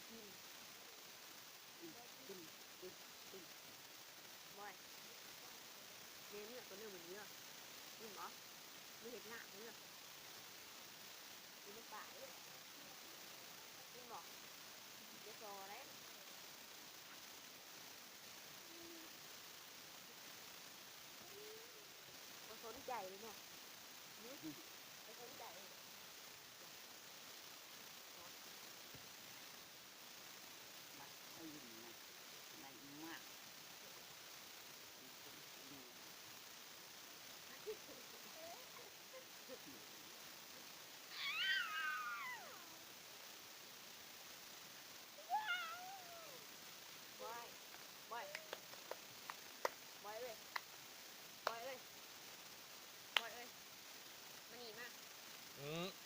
ກິນ ອືມ ກິນ ກິນ ກິນ ບອຍ ແມ່ເມືອຕົວໜຶ່ງມື້ນີ້ເດີ ກິນບໍ່? ມື້ເຮັດງານເດີ ກິນນຳປ້າເດີ ກິນບໍ່? ຢ່າສໍ້ເດ້ ບໍ່ສົນໃຈເລີຍເນາະ ບໍ່ສົນໃຈເລີຍ. ມັກເອົາຢູ່ນີ້ນະ ໄດ້ມາກ ບອຍ ບອຍ ບອຍເອີຍ ບອຍເອີຍ ບອຍເອີຍ ມານີ້ມາ ອືມ.